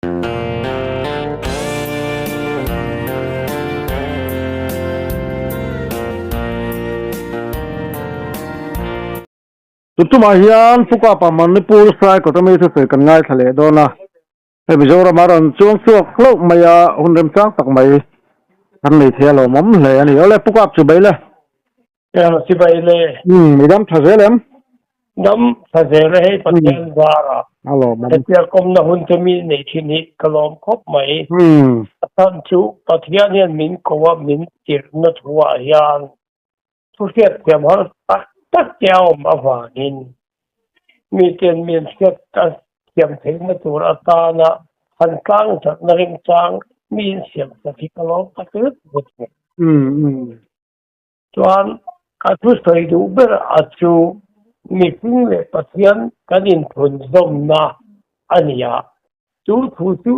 Tun tumah hian Pukapa Manipur Saikawt ami thusawi kan ngaithla leh dawn a, hei Mizoram a rawn chuang chhuak hlauh mai a, hun remchang tak mai kan nei thei a lawmawm hle a ni. Awle Pukap chibai le. Eng chibai le. Umm i dam tha zel em? Dam tha zel e hei Pathian zara. A lawmawm. Hetia kawmna hun te mi nei thin hi ka lawm khawp mai. Umm. A chhan chu Pathian hian min ko a min tirhna thu ah hian Thu hriatthiam har tak tak te a awm avangin miten min hriat a thiam theihna tur atana han tlang thatna remchang mi insiam sak hi ka lawm tak zet zet a ni. Chuan ka thusawi duh ber a chu mihring leh Pathian kan inthunzawmna a ni a, Chu thu chu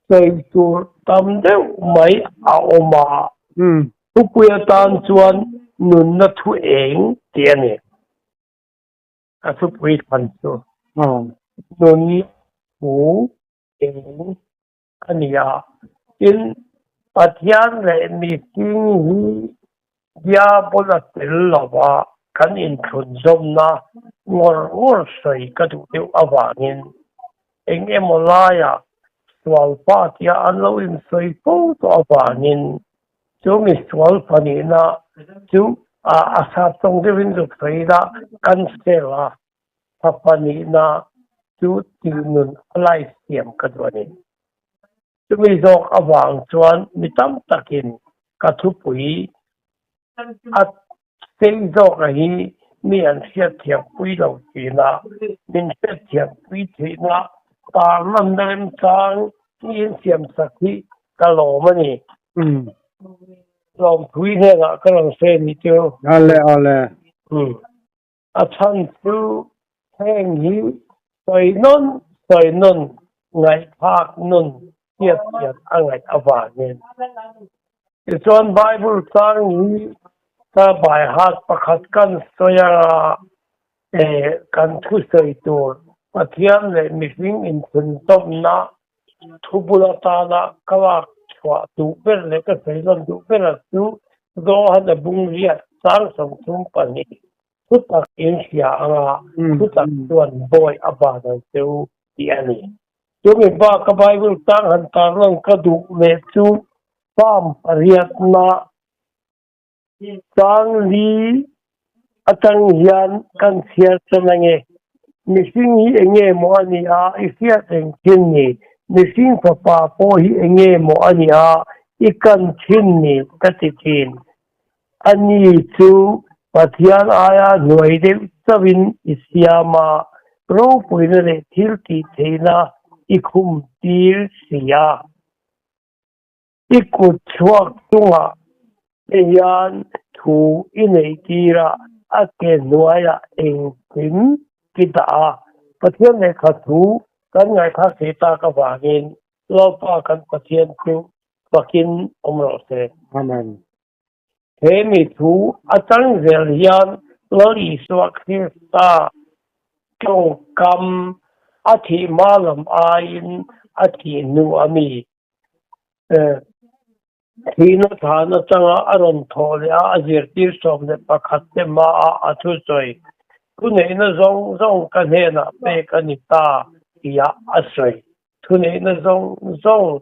sawi tur tam deuh mai a awm a, thupui atan chuan nunna thu eng tih a ni. A thupui thlan chu nunna thu eng a ni a, tin Pathian leh mihring hi Diabola tel lova kan inthlunzawmna ngawr ngawr sawi ka duh deuh avangin eng emaw laiah sual pa tia an lo insawi fo tawh avangin chu mi sual pahnihna chu a sap tawng deuhin zuk sawi ila kan sel a, thla pahnihna chu tihnun a lai siam ka duh a ni. Chumi zawk avang chuan mi tam takin ka thupui a sei zawka hi mi an hriatthiampui lo thin a, min hriatthiampui theihna tarlanna remchang mi insiamsak hi ka lawm a ni. Lawmthui hnenah ka rawn sawi a ni chu. Awle awle. A chhan chu heng hi sawi nawn sawi nawn ngaihthlak nun hriat thiam a ngaih avangin. Tichuan Bible chang hi ka baihat pakhat kan sawi anga kan thusawi tur Pathian leh mihring inchhunzawmna thu bul atana ka lak chhuah duh ber leh ka sawi lan duh ber a chu Johan a bung riat chang 32 thu tak in hria anga thu tak chuan bawi a ban ang che u tih a ni. Chumi bak a Bible chang han tarlan ka duh leh chu Psalm pariatna Chang li atang hian kan chhiar tan ange. Mihring hi enge maw a nih a, i hriat reng thin ni. Mihring fapa pawh hi enge maw a nih a, i kan thin ni ka ti thin. A ni chu Pathian aia hnuai deuh chauhin i siam a, ropuina leh thil tih theihna i khum tir si a. I kut chhuak chungah te hian thu i neih tir a, a ke hnuaiah engkim ki dah a. Pathian lehkha thu kan ngaihthlak thei tak avangin Lalpa kan Pathian chu fakin awm rawh se. Amen. He mi thu a chang zel hian Lal Isua Krista tawngkam a thih hma lam aiin a thih hnu a mi Thihna than atanga a rawn thawh leh a, a zirtir 11 te hmaah a thusawi, Thuneihna zawng zawng ka hnenah pek a ni ta tia a sawi. Thuneihna zawng zawng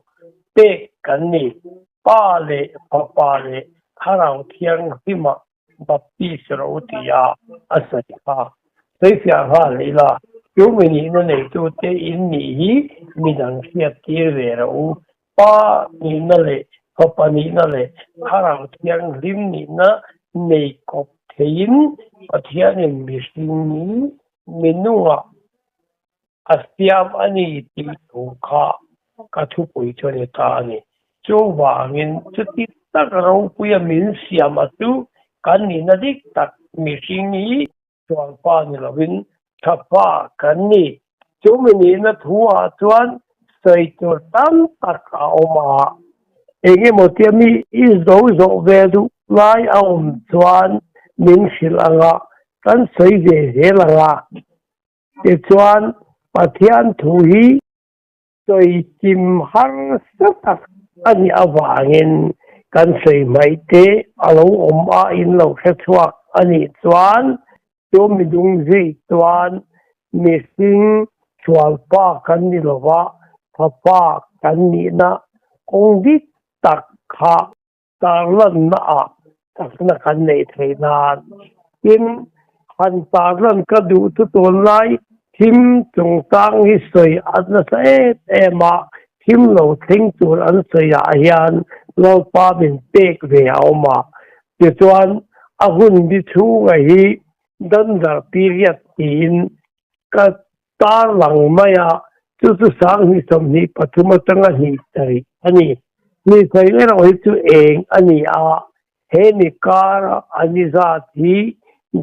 pek kan ni, Pa leh Fapa leh Thlarau Thianghlimah Baptist ro tia a sawi kha. Sawifiah nghal ila, chu mi nihna neitute in nih hi midang hriat tir ve rawh u. Pa nihna leh Fapa nihna leh Thlarau Thianghlim nihna nei kawp theiin Pathianin mihring hi minungah a siam a ni tih thu kha ka thupui chu a ni ta a ni. Chuvangin chuti tak ropuia min siam a chu kan nihna dik tak mihring hi sualpa ni lovin thapa kan ni. Chumi nihna thu ah chuan sawi tur tam tak a awm a, engemaw tia mi i zo zawh ve duh lai a awm chuan min hrilh ang a, kan sawi ve zel ang a. Tichuan Pathian thu hi. Sawi kim harsa tak a nih avangin kan sawi hmaih te a lo awm a in lo hre chhuak a nih chuan chu midung zui chuan mihring sualpa kan ni lova fapa kan nihna kawng dik tak kha tarlanna ah takna kan neih theih nan tin han tarlan ka duh chu tunlai thim chungchang hi sawi a nasa em em a, thim lo thleng tur an sawi ah hian Lalpa min pek ve a awm a, tichuan a hun bi chhunga hi Dandar period tiin ka Tarlang mai a, chu chu 2023 atanga hnih sarih a ni. Hnih sarih erawh hi chu eng a ni a, he ni kara a ni zat hi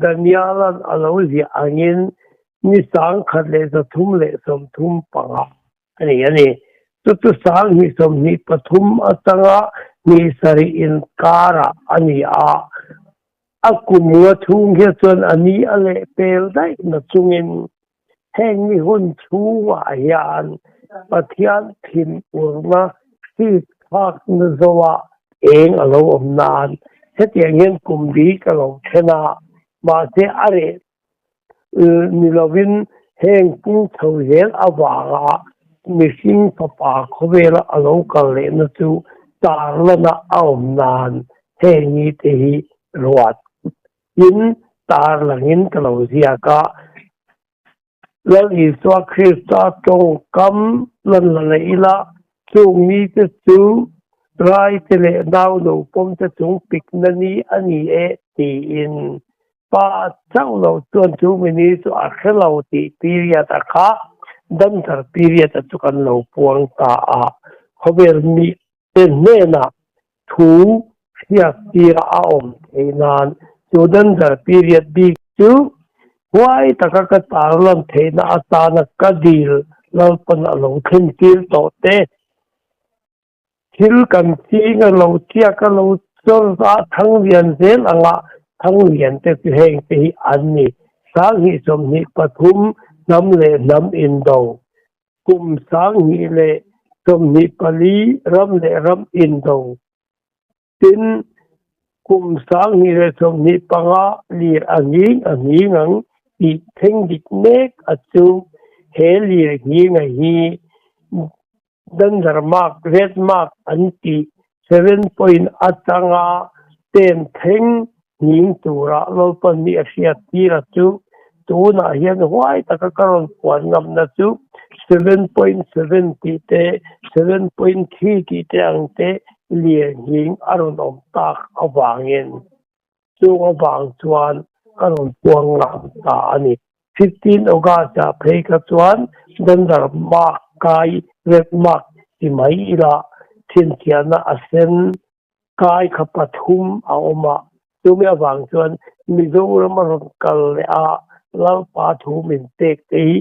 Daniela'n a lo ziah angin ni 1135 a ni a ni. Chu chu 2023 atanga hnih sarih inkarah a ni a. A kum nga chhung hian chuan a ni a leh pel daih na chungin heng ni hun chhungah hian Pathian thinurna hrit thlakna zoah eng a lo awm nan hetiang hian kum bik a lo then a, mahse a reh ni lovin heng pung chho zel avanga mihring fapa khawvela a lo kal lehna chu tarlana a awm nan heng mite hi ruat in tarlangin ka lo ziak a. Lal Isua Krista tawngkam lan la leh ila, chung mite chu raite leh nau naupawmte chung pikna ni a ni e tiin Pa chauh lo chuan chu mini chu a hre lo tih period a kha Danthar period a chu kan lo puang ta a, khawvel mi te hnenah thu hriat tir a awm theih nan chu Danthar period bik chu huai taka ka tarlan theihna atana ka dil Lalpan a lo thlen tir tawh te. Thil kan ching a lo chiak a lo chawr a thang lian zel anga thang lian te chu heng te hi an ni. 2023 hnam leh hnam indo, kum 2024 ram leh ram indo, tin kum 2025 lir a nghing a nghing ang tih thleng dik mek a chu he lir nghinga hi Danger mark, red mark an tih 7 point atanga ten thleng hning tura Lalpan mi a hriat tir a chu tunah hian huai taka ka rawn puan ngamna chu 7.7 tih te, 7.3 tih te ang te lir hning a rawn awm tak avangin Chung avang chuan ka rawn puang ngam ta a ni. 15 August ah phei kha chuan Dander mark kai, red mark ti mai ila chhinchhiahna a sen kai kha pathum a awm a. Chumi avang chuan Mizoram a rawn kal leh a, Lalpa thu min pek te hi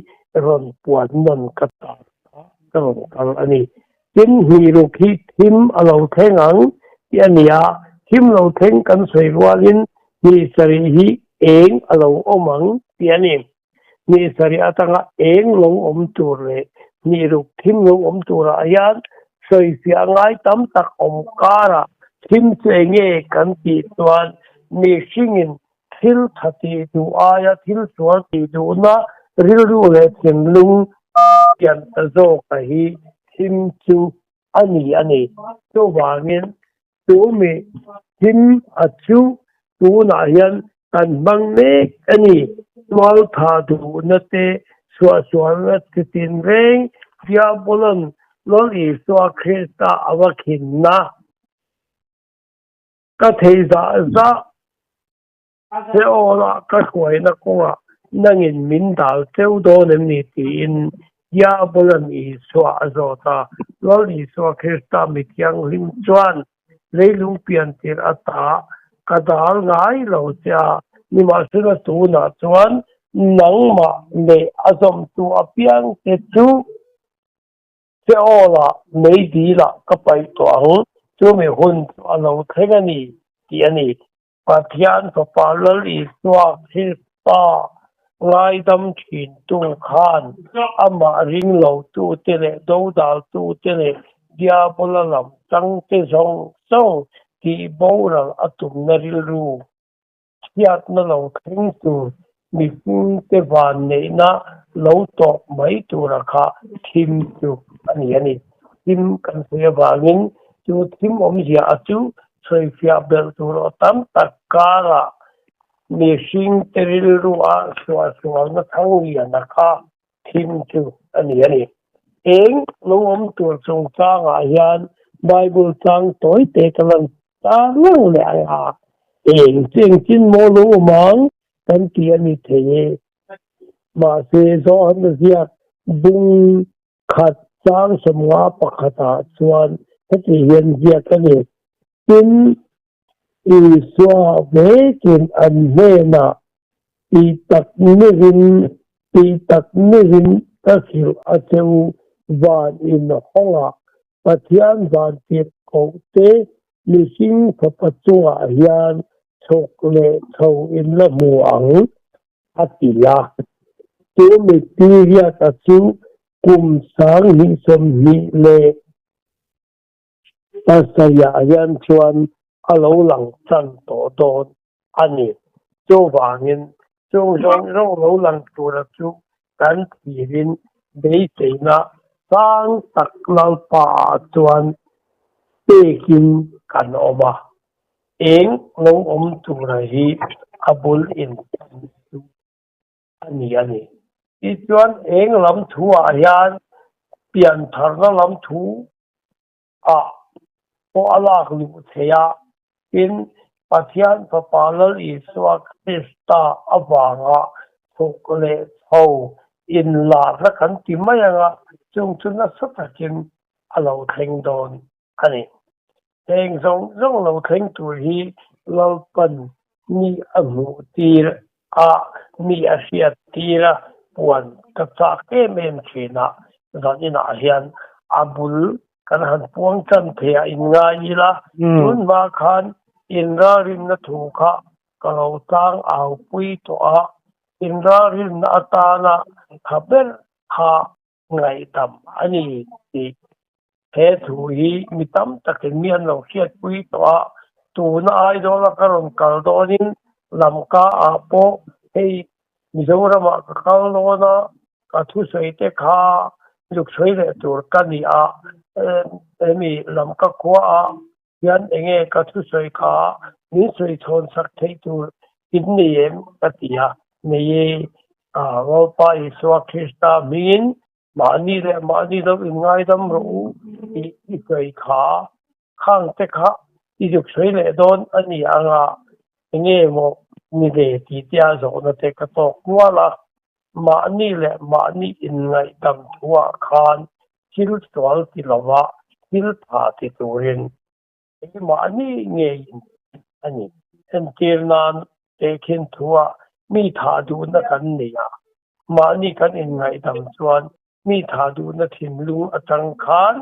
rawn puan nawn ka tar ta, ka rawn kal a ni. Tin, hniruk hi thim a lo thleng ang tih a ni a, thim lo thleng kan sawi rualin hnih sarih hi eng a lo awm ang tih a ni. Hnih sarih atanga eng lo awm tur leh hniruk thim lo awm turah hian sawifiah ngai tam tak awm karah thim chu eng nge kan tih chuan mihringin thil tha tih duh aia thil sual tih duhna rilru leh thinlung pian ta zawka hi thim chu a ni a ni. Chuvangin tumi thim a chu tunah hian kan hmang mek a ni. Tualtha duhna te, suahsualna chi tinreng Diabola'n Lal Isua Krista a va khinna. Ka thei zah zah che awlah ka hruaina kawngah nangin min dal cheu dawn em ni tiin Diabola'n Isua a zawt a. Lal Isua Krista mi thianghlim chuan leilung pian tir ata ka dal ngai lo che a, nimahsela tunah chuan nangmah leh a zawmtu apiang te chu Seoul-ah mei dilah ka paih tawh ang, chumi hun chu a lo thleng a ni, tih a ni. Pathian Fapa Lal Isua Krista. Ngaidam thintu khan amah ring lotute leh dodaltute leh Diabola lam tangte zawng zawng tih boral a tumna rilru chhiatna lo thleng tur mihringte vanneihna lo tawp mai tura kha thim chu a ni a ni. Thim kan sawi avangin chu thim awmzia a chu sawifiah belh tur aw tam tak karah Mihringte rilrua suahsualna thang liana kha thim chu a ni a ni. Eng lo awm tur chungchangah hian Bible chang tawi te ka lan ta reng leh ang a, eng chu engtin maw lo awm ang kan ti a ni thei e. Mahse, Johana ziak bung khat chang 50 pakhatah chuan heti hian ziak a ni, Tin, Isua vekin an hnenah tih tak meuhin, tih tak meuhin ka hrilh a che u, van inhawngah Pathian vantirh kohte mihring fapa chungah hian chhawk leh chho in la hmu ang, a ti a. Chu mipi riata chu kum 2020 leh Pasarihah hian chuan a lo lang chan tawh dawn a ni. Chuvangin chung zawng zawng lo lang tura chu kan thirin beiseina sang tak Lalpaah chuan pekin kan awm a. Eng lo awm tura hi a bul intan chu a ni a ni. Tichuan eng lam thu-ah hian piantharna lam thu ah pawh a lak luh theih a, tin, Pathian Fapa Lal Isua Krista avanga thawk leh chho inlarna kan ti mai anga chung chu nasa takin a lo thleng dawn a ni. Heng zawng zawng lo thleng tur hi Lalpan mi a hmuh tir a, mi a hriat tir a, puan ka chak em em thin a, zaninah hian a bul kan han puang chan thei a inngai ila, tun hma khan inralrinna thu kha ka lo tlang au pui tawh a, inralrinna atana tha ber kha ngaihdam a ni tih he thu hi mi tam takin mi an lo hriatpui tawh a, tuna Aizawla ka rawn kal dawnin Lamka ah pawh hei Mizoramah ka kal dawn a, ka thusawi te kha zuk sawi leh tur ka ni a, hemi Lamka khua ah hian enge ka thusawi kha min sawi chhawn sak theih tur in nei em ka ti a, nei e Lalpa Isua Krista hmingin mahni leh mahni lo inngaidam rawh u tih i sawi kha, khang te kha i zuk sawi leh dawn a ni ang a, enge maw ni le tih te a zawhna te ka tawk nual a, mahni leh mahni inngaihdam thuah khan thil sual ti lova thil tha ti turin keimahni ngeiin a ni. Entir nan tehkhin thuah mi thah duhna kan nei a, mahni kan inngaihdam chuan mi thah duhna thinlung atang khan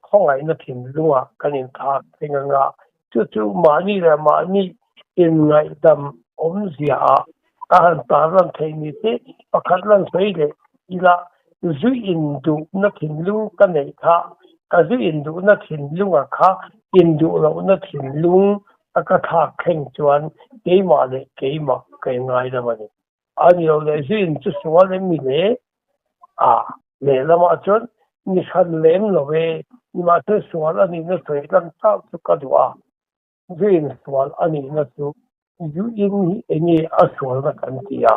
khawngaihna thinlungah kan inthlak thleng anga, chu chu mahni leh mahni inngaihdam awmzia ah a han tarlan theih ni te pakhat lan sawi leh ila zu induhna thinlung ka neih kha ka zu induhna thinlunga kha induh lohna thinlung a ka thlak thleng chuan keimah leh keimah ka inngaidam a ni. A ni lo leh zu in chu sual em mi le? A lehlamah chuan ni hran lem lo e, nimahse sual a nihna sawi lan chauh chu ka duh a. Zu insual a nihna chu zu in hi enge a sualna kan ti a,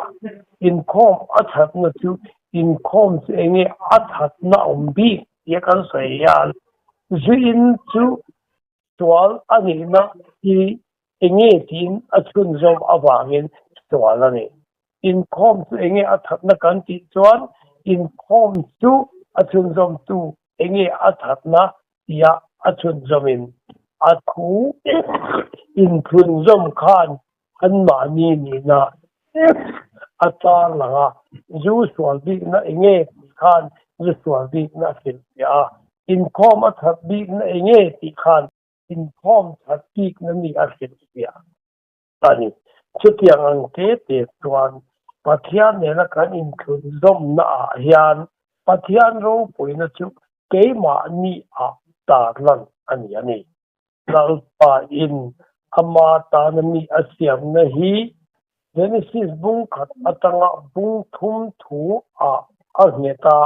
inkhawm a thatna chu inkhawm chu enge a thatna awm bik tia kan sawi hian zu in chu sual a nihna hi enge tiin a chhunzawm avangin sual a ni. Inkhawm chu enge a thatna kan tih chuan inkhawm chu a chhunzawmtu enge a thatna tia a chhunzawmin a thu inthlunzawm khan anmahni nihna a tar lang a, zu sual bikna enge tih khan zu sual bikna a hrilhfiah a, inkhawm a that bikna enge tih khan inkhawm that bikna mi a hrilhfiah a ni. Chutiang ang te te chuan Pathian nena kan inthlunzawmna ah hian Pathian ropuina chu keimahni ah tarlan a ni a ni. Lalpa in ama tana mi a siamna hi Genesis bung khat atanga bung thum thu ah a nghet a,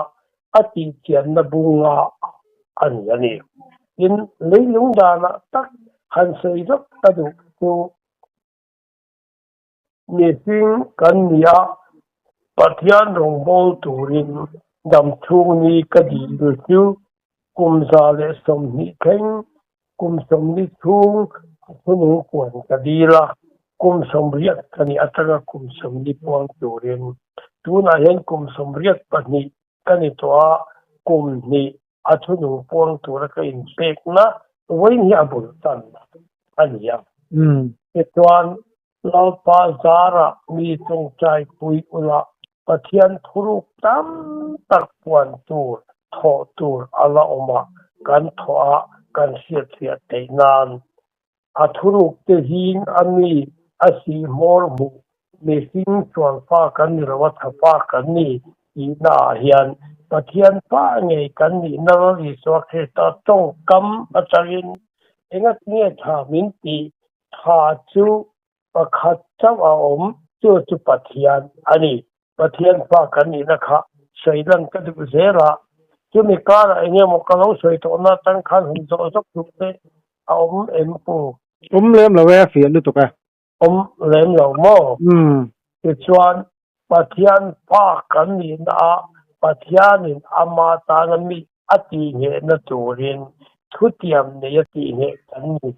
a tihchianna bunga a ni a ni. Tin, leilung danah tak han sawi vak ka duh chu Mihring kan ni a, Pathian rawngbâwl tûrin damchhûng ni ka dil chu kum 120 thleng kum 40 chhûng a thunung puan ka dil a, kum 80 ka nih aṭanga kum 40 puang tûrin. Tûnah hian kum 82 ka ni tawh a, kum hnih a thunung puang tûra ka inpêkna vawiin hi a bul tan a ni a. Tichuan, Lalpa zârah mi tawngtai pui ula, Pathian thurûk tam tak puan tûr, thawh tûr a la awm a, kan thawh a, kan hriatfiah theih nân. A thuruk te hing a mi a sih hmawr hmuh mihring sual fa kan ni lo a tha fa kan ni tihna ah hian Pathian pa ngei kan nihna Lal Isua Krista tawngkam atangin engatinge tha min tih tha chu pakhat chauh a awm chu chu Pathian a ni. Pathian fa kan nihna kha sawi lan ka duh zel a, chumi karah eng emaw ka lo sawi tawhna atang khan hun zawh zawk duh te a awm em pu? Awm lem lo e, a fiah lutuk e. Awm lem lo maw? Tichuan, Pathian fa kan nihna a Pathianin ama tana mi a tihnghehna turin thutiam nei a tihngheh kan ni.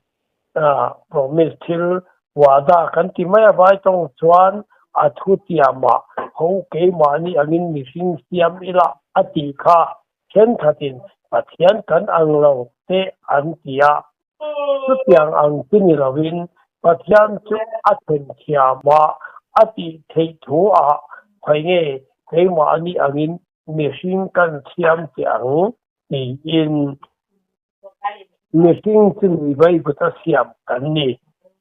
Promise thil wada kan ti mai a vai tawng chuan a thutiamah ho keimahni angin mihring siam ila a tih kha thenkhatin Pathian kan ang lo te an ti a. Chutiang ang chu ni lovin Pathian chu a thenthiam a, a tih theih thu ah khawi nge keimahni angin mihring kan siam teh ang tiin Mihring chu mi vaivut a siam kan ni.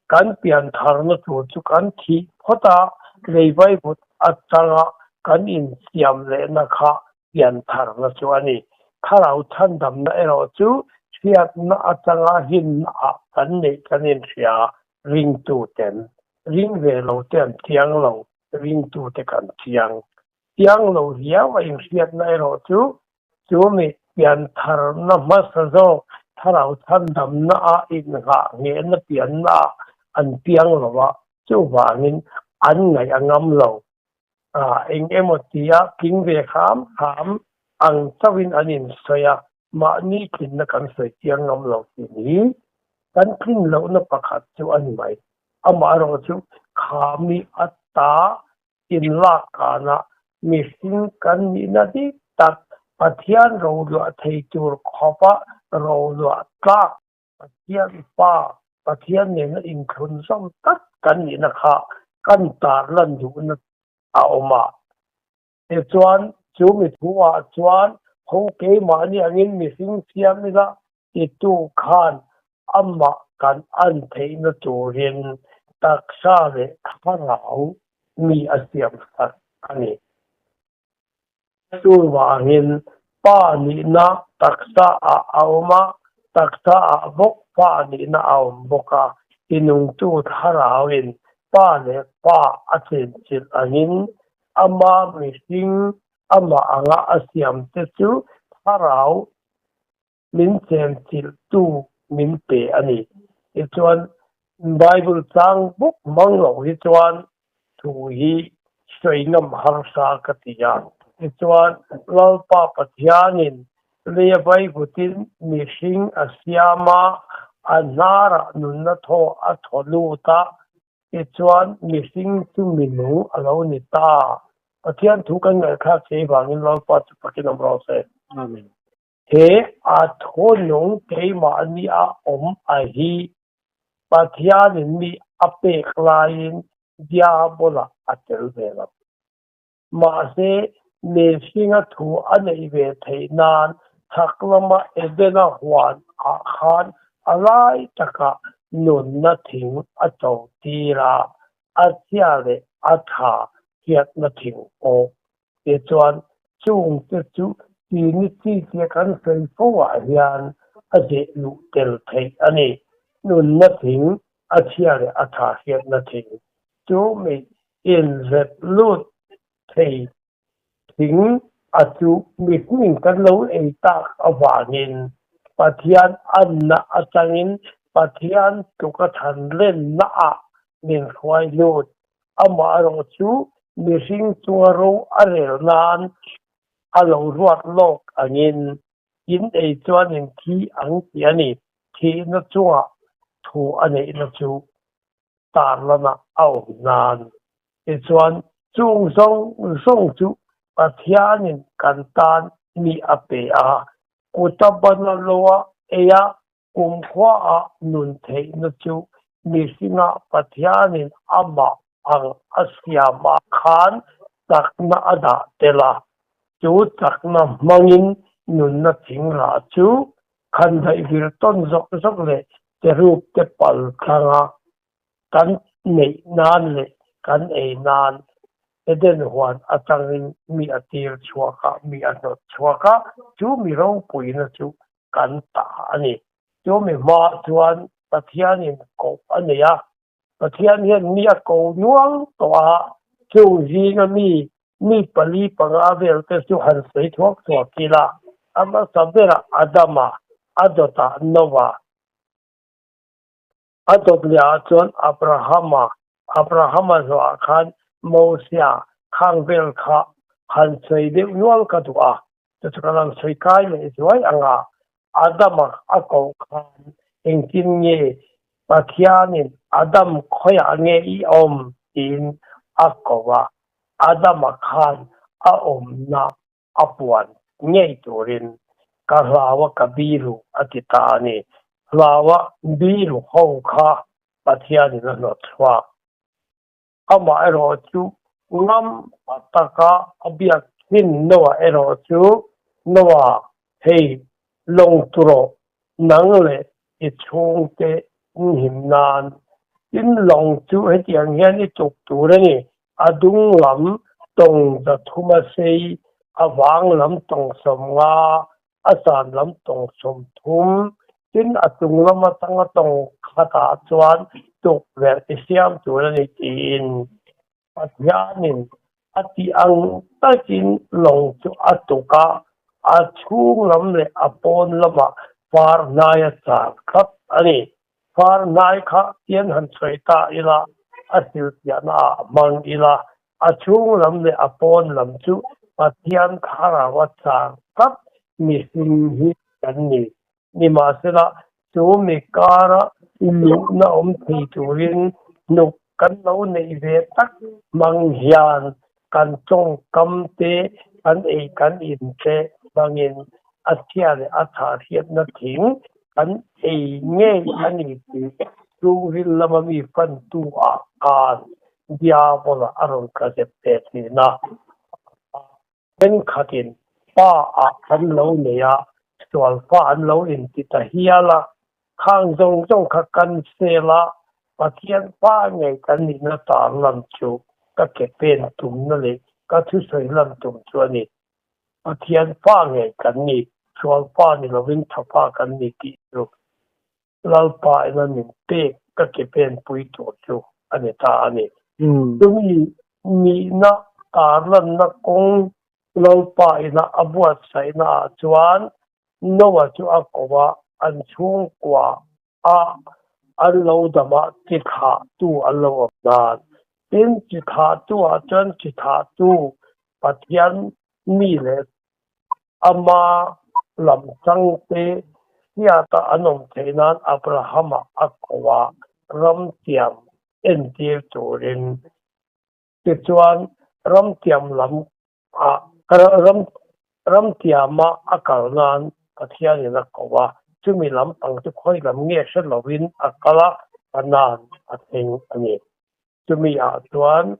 Kan pian tharna tur chu kan thih phawt a, lei vaivut atanga kan insiam lehna kha pian tharna chu a ni. Thlarau chhandamna erawh chu hriatna atanga hinna ah kan neih kan inhria, ringtuten ring ve lo te an chiang lo, ringtute kan chiang. Chiang lo riau a inhriatna erawh chu Chu mi piantharna hmasa zawk thlarau chhandamna a inghah nghehna pianna ah an piang lo a, chuvangin an ngaih a ngam lo. Eng emaw tia tling ve hram hram ang chauhin an insawi a, mahni tlinna kan sawi chiang ngam lo tih hi kan tlin lohna pakhat chu a ni mai. Amaherawhchu khami ata inlak kanah mihring kan nihna dik tak Pathian roluah thei tur khawpa roluah tlak Pathian Pa, Pathian nena inthlun zawm tak kan nihna kha kan tarlan duhna a awm a. Tichuan, chu mi thuah chuan ho keimahni angin mihring siam ila titu khan amah kan an theihna turin taksa leh thlarau mi a siam sak a ni. Chuvangin pa nihna taksa ah a awm a, taksa ah bawk pa nihna a awm bawk a, tinungtu thlarauin pa leh pa a chenchilh angin ama mihring amah anga a siamte chu thlarau min chenchilhtu min pe a ni. Tichuan, Bible chang bawk mang loh hi chuan thu hi sawi ngam harsa ka ti a. Tichuan, Lalpa Pathianin leia vaivutin mihring a siam a, a hnarah nunna thaw a thaw lut a, tichuan mihring chu minung a lo ni ta. Pathian thu kan ngaihthlak che vangin Lalpa chu fakin awm rawh se. Amen. He a thunung keimahni a awm a hi Pathianin mi a pek laiin Diabola a tel ve lo. Mahse, mihringa thu a neih ve theih nan chhak lama Edena huan ah khan a lai takah nunna thing a cho tir a, a chhia leh a tha. Hriatna thing pawh te chuan chungte chu Trinity tia kan sawi fo ah hian a zeh luh tel theih a ni. Nunna thing, a chhia leh a tha hriatna thing chu mi inzep lut thei thing a chu mihring kan lo ei tak avangin Pathian anna atangin Pathian tluka than lenna ah min hruai lut. Amaherawh chu mihring chunga ro a rel nan a lo ruat lawk angin in ei chuan in thi ang tih a ni. Thihna chungah thu a neihna chu tarlanah a awm nan. Tichuan, chung zawng zawng chu Pathianin kan tan mi a pe a, kuta bana loa eia kumkhuaah nun theihna chu mihringa Pathianin amah ang a siamah khan chakna a dah tel a, chu chakna hmangin nunna thingrah chu khandaih vir tawn zawk zawk leh cherub te pal thlanga kan neih nan leh kan ei nan Eden huan atangin mi a tir chhuak a, mi a hnawt chhuak a, chu mi ropuina chu kan ta a ni. Chu mi hma chuan Pathianin koh a nei a, Pathian hian mi a ko nual tawh a, chung zinga mi mi pali panga vel te chu han sawi thuak thuak ila, a hmasa berah Adama, a dawtah Noah, a dawt lehah chuan Abrahama, Abrahama zawhah khan Mosia khang vel kha han sawi deuh nual ka duh a, chu chu ka rawn sawi kai leh zuai ang a, Adama a koh khan engtin nge Pathianin Adam khawiah nge i awm tiin a ko a, Adama khan a awmna a puan ngei turin ka hlau a ka biru a ti ta a ni. Hlau a biru ho kha Pathianin a hnawt chhuak. Amaherawh chu ngam taka a biak thin Noah erawh chu, Noah, hei lawng tu rawh, nang leh i chhungte inhim nan. Tin lawng chu hetiang hian i tuk tur a ni, a dung lam tawng 300 a sei, a vang lam tawng 50, a zan lam tawng 30, tin a chung lam atanga tawng khatah chuan tukverh i siam tur a ni tiin Pathianin a tih ang takin lawng chu a tuk a, a chhung lam leh a pawn lamah far hnai a char tlat a ni. Far hnai kha tian han sawi ta ila, a silpiahna ah hmang ila, A chhung lam leh a pawn lam chu Pathian thlarau a char tlat mihring hi kan ni. Nimahsela, chu mi kara luhna awm thei turin hnuk kan lo neih ve tak hmang hian kan tawngkam te, kan ei kan in te hmangin a chhia leh a tha hriatna thing kan ei ngei a ni tih chhungril lama mi fantu ah khan Diabola a rawn tla zep ve thin a, thenkhatin pa ah an lo nei a, sual fa an lo inti ta hial a, khang zawng zawng kha kan sel a, Pathian pa ngei kan nihna tar lam chu ka ke pen tumna leh ka thusawi lam tum chu a ni. Pathian pa ngei kan ni, sual pa ni lovin tha pa kan ni tih chu Lalpa ina min pek ka ke pen pui tur chu a ni ta a ni. Chumi nihna tarlanna kawng Lalpa ina a buatsaihna ah chuan Noah chu a ko a, an chhungkua a an lo dam a chi thlahtu an lo awm nan. Tin, chi thlahtu ah chuan chi thlahtu Pathian mi leh Ama lam changte hriata an awm theih nan Abrahama a ko a, ramtiam entir turin. Tichuan, ramtiam lam ah ramtiama a kal nan Pathianin a ko a, chumi lampang chu khawi lam nge hre lovin a kal a, Kanaan a thleng a ni. Chumi ah chuan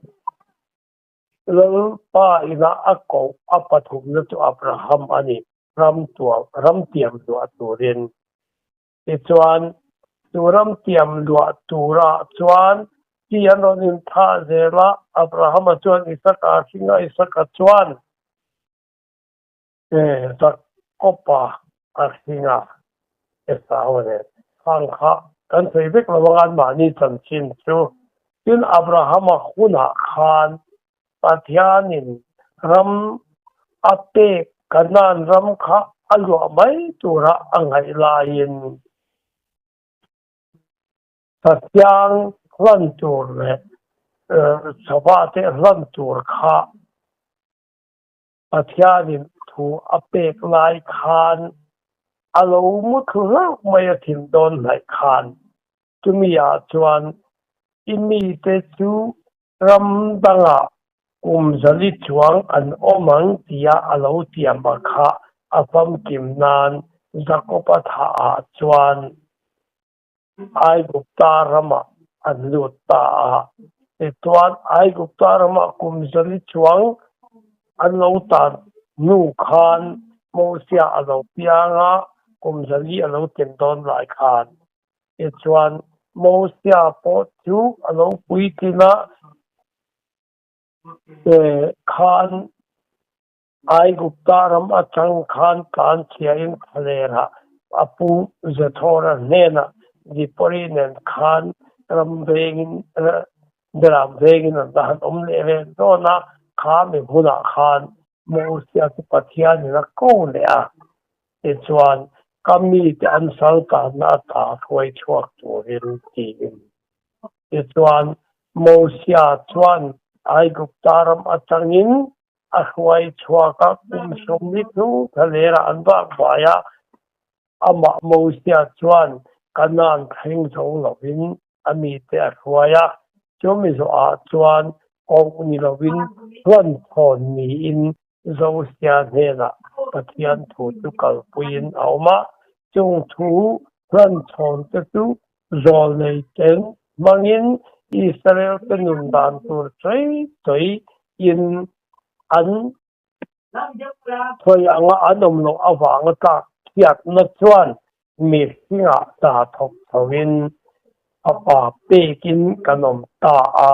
Lalpa ina a koh a pathumna chu Abraham a ni, ramtiam luah turin. Tichuan, chu ramtiam luah turah chuan Chi an rawn inthah zel a, Abrahama chuan Isaka a hring a, Isaka chuan Jakoba a hring a, Esau nen khang kha kan sawi vek lo anga anmahni chanchin chu. Tin, Abrahama hunah khan Pathianin ram a pek Kanaan ram kha a luah mai tura a ngaih laiin, Pathian hlan tur leh Sava te hlan tur kha Pathianin thu a pek lai khan a lo mu thlu hlauh mai a thin dawn hnaih khan. Chumi ah chuan i mite chu ram dangah kum zali chuang an awm ang tia a lo tiam a kha a famkim nan Jakob-a thah ah chuan Aigupta ramah an lut ta a. Tichuan Aigupta ramah kum zali chuang an lo tan hnu khan Mosia a lo piang a, kum zali a lo tlin dawn lai khan. Tichuan Mosia pawh chu a lo puitlin a, khan Aigupta ram atang khan tlanchhiain thlalerah a pu Jethora hnenah Zipori nen khan ram vengin beram vengin an la han awm leh reng dawn a, kha mi hmunah khan Mosia chu Pathianin a ko leh a, tichuan ka mite an sal tanna ata hruai chhuak turin tiin. Tichuan Mosia chuan Aigupta ram atangin a hruai chhuak a, kum sawmli hnu thlalerah an vak vai a, amah Mosia chuan Kanaan thleng zo lovin a mite a hruai a, chumi zawhah chuan koh ni lovin hluan thawn niin Josia hnenah Pathian thu chu kalpuiin a awm a, chung thu hluan thawn te chu zawlnei ten hmangin Israel te nun dan tur sawi sawiin an sawi anga an awm loh avanga tlak chhiatna chuan mihringah hna thawk chhoin fapa pekin kan awm ta a,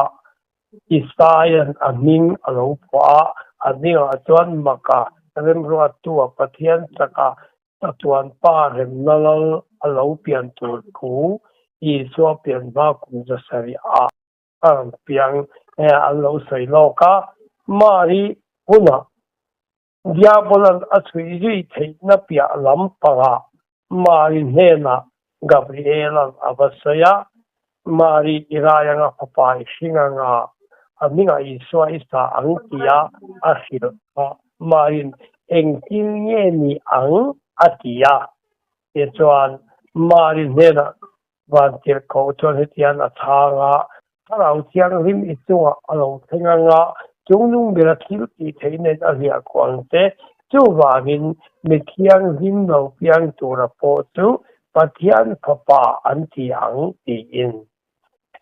Isaia'n a hming a lo phuah a, a hmingah chuan Maka remruattu a Pathian chaka Chatuan Pa remna lal a lo pian tur thu Isua pian hma kum zasarih ah a rawn piang e an lo sawi lawk a. Mari hunah Diabola'n a chhui zui theihna piah lam pangah Mari hnenah Gabriela'n a va sawi a, Mari i rai anga fapa i hring anga a hmingah Isua i sa ang tia a hrilh kha Mari'n engtin nge ni ang a ti a. Tichuan Mari hnenah Vantirhkoh chuan hetiang a chhang a, Thlarau Thianghlim i chungah a lo thleng anga chungnung bera thil tih theih nen a hliah kuah ang che. Chuvangin mi thianghlim lo piang tura pawh chu Pathian Fapa an ti ang tiin.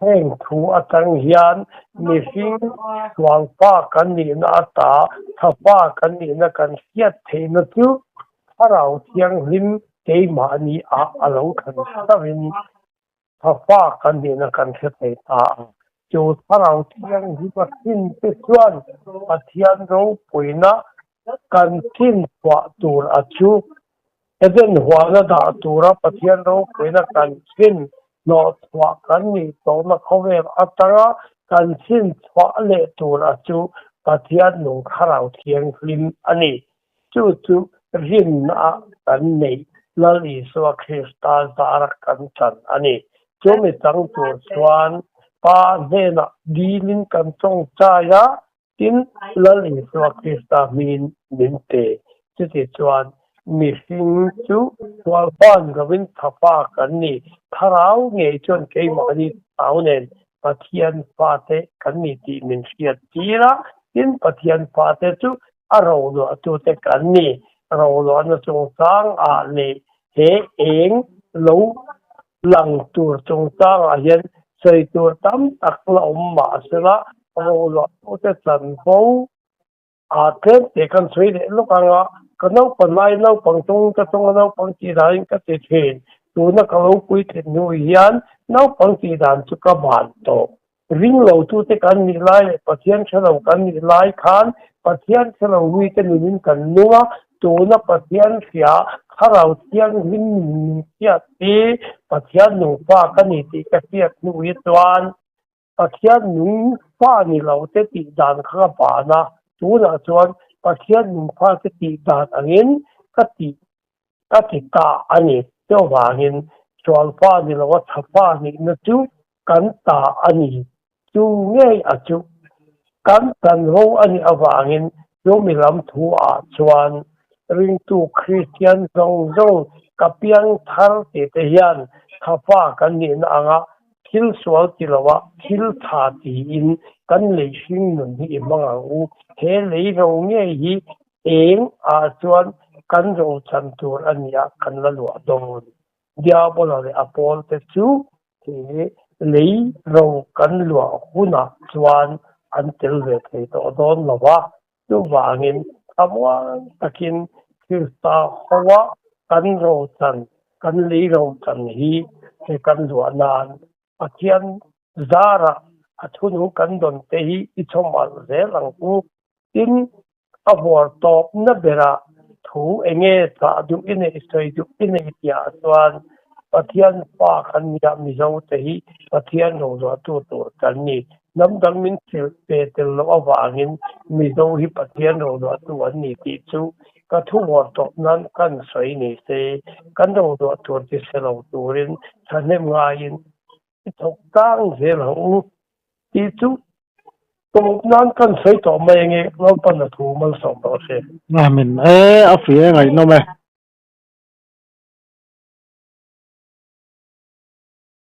Heng thu atang hian mihring sualfa kan nihna ata thafa kan nihna kan hriat theihna chu Thlarau Thianghlim keimahni ah a lo thlen chauhin thafa kan nihna kan hre thei ta a. Chu Thlarau Thianghlim a hrin te chuan Pathian ropuina kan chinchhuah tur a chu Eden huana dah tura Pathian ropuina kan chin hnawhchhuah kan nih tawhna khawvel atanga kan chinchhuah leh tur a chu Pathian nung Thlarau Thianghlim a ni. Chu chu rinna kan neih Lal Isua Krista zara kan chan a ni. Chumi chang tur chuan Pa hnenah dilin kan tawngtai a, tin Lal Isua Krista hmingin min pe. Chutichuan mihring chu sualfa ni lovin thafa kan ni. Thlarau ngei chuan keimahni thlarau nen Pathian fate kan ni tih min hriat tir a, tin Pathian fate chu a roluahtute kan ni. Roluahna chungchang ah leh he eng lo lang tur chungchang ah hian sawi tur tam tak la awm mah sela roluahtute chanvo ah tlem teh kan sawi leh lawk ang a, ka naupang lai naupang chung ka chunga naupang tih danin ka ti thin. Tuna ka lo puitlin hnu hian naupang tih dan chu ka ban tawh. Ring lo tute kan nih lai leh Pathian hre lo kan nih lai khan Pathian hre lo mite nunin kan nung a, tuna Pathian hria Thlarau Thianghlim min hriat hi Pathian nung fa ka ni tih ka hriat hnu hi chuan Pathian nung fa ni lo te tih dan kha ka ban a, tunah chuan Pathian nung fa te tih dan angin ka tih ka ti ta a ni. Chuvangin sualfa ni lo a thafa nihna chu kan ta a ni. Chu ngei a chu kan chanvo a nih avangin chu mi lam thu ah chuan ringtu Kristian zawng zawng ka piang thar tih te hian thafa kan nihna anga thil sual ti lo a thil tha tiin kan lei hring nun hi i hmang ang u. He lei ro ngei hi eng ah chuan kan rochan tur a nia kan la luah dawn. Diabola leh a pawl te chu he lei ro kan luah hunah chuan an tel ve thei tawh dawn lo a, chuvangin thlamuan takin Krista hoa kan rochan, kan lei rochan hi he kan luah nan Pathian zarah a thunung kan dawn te hi i chhawm zel ang u. Tin, a vuar tawpna berah thu enge chah duh i neih sawi duh i neih tihah chuan Pathian fa kan nia Mizo te hi Pathian rozuahtu tur kan ni. Hnam dang min hrilh ve tel loh avangin Mizo hi Pathian rozuahtu an ni tih chu ka thu vuar tawp nan kan sawi ni se, kan rozuah tur ti hre lo turin thahnem ngaiin i thawk tlang zel ang u tih chu Tawp nan kan sawi tawh mai ange, Lalpan a thu malsawm rawh se. Amen. E, a fih e, ngaihnawm e.